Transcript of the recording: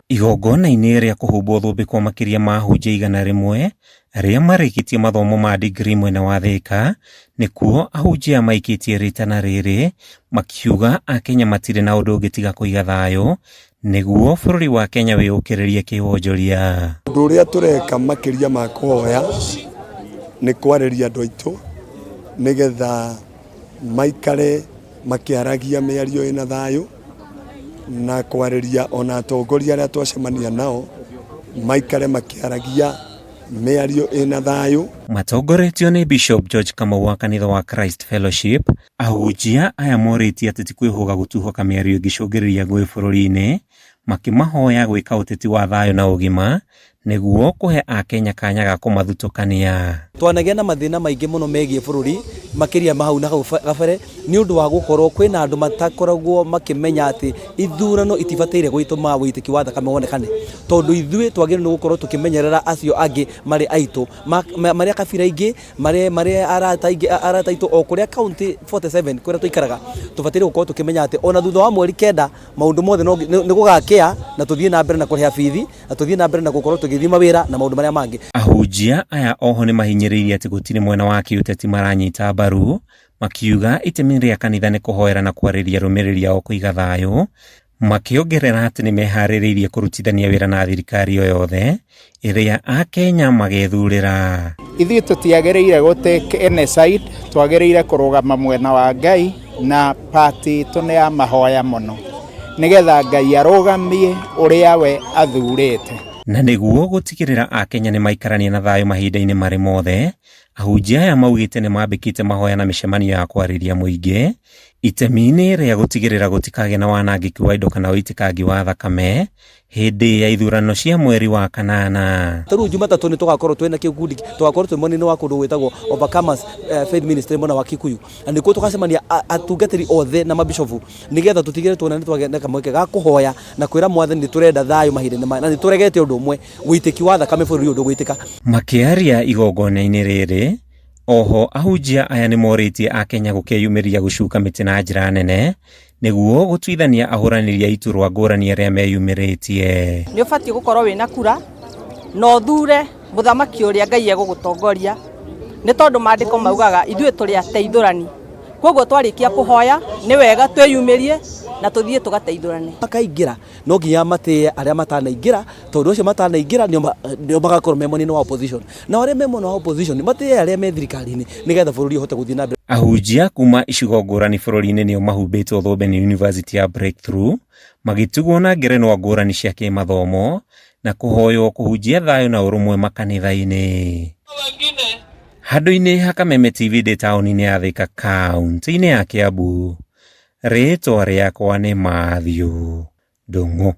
Igongona-inĩ rĩa kũhumbwo thũmbĩ kwa makĩria ma ahunjia 100 arĩa marĩkĩtie mathomo ma degree mwena wa Thĩka, nĩkuo ahunjia maikĩtie rĩtana rĩrĩ makiuga akenya matirĩ na ũndũ ũngĩ tiga kũiga thayũ nĩguo bũrũri wa Kenya wĩyũkĩrĩrie kĩwonjoria. Ũndũ ũrĩa tũreka makĩria ma kũhoya nĩ kwarĩria andũ aitũ nĩgetha maikare makĩaragia mĩario ĩna thayũ na kwarĩria ona atongoria arĩa twacemania nao maikare makĩaragia mĩario ĩna thayũ. Matongoretio nĩ Bishop George Kamau wa kanitha wa Christ Fellowship, ahunjia aya morĩtie ateti kwĩhũga gũtuhũka mĩario ĩngĩcũngĩrĩria ngũĩ bũrũri-inĩ, makĩmahoya gwĩka ũteti wa thayũ na ũgima nĩguo kũhe akenya kanya ga kũmathutũkania. Twanagĩa na mathĩna maingĩ mũno megiĩ bũrũri makĩria ma hau na hau gabere nĩ ũndũ wa gũkorwo kwĩna andũ matakoragwo makĩmenya atĩ ithurano itibataire gũtũma wũitĩki wa thakame wonekane, tondũ ithuĩ twagĩrĩirwo nĩ gũkorwo tũkĩmenyerera acio angĩ marĩ aitũ, marĩ a kabira ingĩ, marĩ arata aingĩ, arata aitũ o kũrĩa kaũntĩ 47 kũrĩa tũikaraga, tũbataire gũkorwo tũkĩmenya atĩ ona thutha wa mweri 9 maũndũ mothe nĩ gũgakĩa na tũthiĩ na mbere na kũrĩha bithi na tũthiĩ na mbere na gũkorwo tũgĩthiĩ mawĩra na maũndũ marĩa mangĩ. Ahunjia aya oho nĩmahinyĩrĩirie atĩ gũtirĩ mwena wa kĩũteti maranyita mbaru, makiuga itemi rĩa kanitha nĩ kũhoera na kwarĩria arũmĩrĩri ao kũiga thayũ, makĩongerera atĩ nĩmeharĩrĩirie kũrutithania wĩra na thirikari o yothe ĩrĩa akenya magethurĩra. Ithuĩ tũtiagĩrĩire gũ take any side, twagĩrĩire kũrũgama mwena wa Ngai na party itũ nĩ ya mahoya mũno nĩgetha Ngai arũgamie ũrĩa we athurĩte. Na nĩguo gũtigĩrĩra akenya nĩ maikarania na thayũ mahinda-inĩ marĩ mothe, ahunjia aya maugĩte nĩ mambĩkĩte mahoya na mĩcemanio ya kwarĩria mũingĩ itemi-inĩ rĩa gũtigĩrĩra gũtikagĩa na wanangĩki wa indo kana ũitĩkangi wa thakame hĩndĩ ya ithurano cia mweri wa kanana. Ta rĩu Jumatatũ nĩ tũgakorwo twĩna kĩkundi, tũgakorwo twĩ mwena-inĩ wa kũndũ gwĩtagwo Overcomers Faith Ministry mwena wa Kikuyu, na nĩkuo tũgacemania atungatĩri othe na mabishofu nĩgetha tũtigĩrĩre tuona nĩ twagĩa na kamweke ga kũhoya na kwĩra Mwathani nĩ tũrenda thayũ mahinda-inĩ maya na nĩ tũregete ũndũ ũmwe, ũitĩki wa thakame bũrũri ũyũ ndũgwĩtĩka. Makĩaria igongona-inĩ rĩrĩ, oho ahunjia aya nĩ morĩtie akenya gũkeyumĩria gũcuka mĩtĩ na njĩra nene nĩguo gũtuithania ahũranĩri a iturwa ngũrani arĩa meyumĩrĩtie. Nĩ ũbatiĩ gũkorwo wĩna kura na ũthure mũthamaki ũrĩa Ngai egũgũtongoria, nĩ tondũ maandĩko maugaga ithuĩ tũrĩ ateithũrani. Koguo twarĩkia kũhoya nĩ wega twĩyumĩrie na tũthiĩ tũgateithũrane. Makaingĩra no nginya matĩe arĩa matanaingĩra, tondũ acio matanaingĩra nĩo magakorwo me mwena-inĩ wa opposition, nao arĩa me mwena wa opposition matĩe arĩa me thirikari-inĩ nĩgetha bũrũri ũhote gũthiĩ na mbere. Ahunjia kuma icigo ngũrani bũrũri-inĩ nĩo mahumbĩtwo thũmbĩ nĩ University ya Breakthrough, magĩtugwo na ngerenwa ngũrani cia kĩmathomo na kũhoywo kũhunjia thayũ na ũrũmwe makanitha-inĩ. Handũ-inĩ ha Kameme TV ndĩ taũni-inĩ ya Thika kaũntĩ-inĩ ya Kiambu, rĩtwa rĩakwa nĩ Matthew Ndung'u.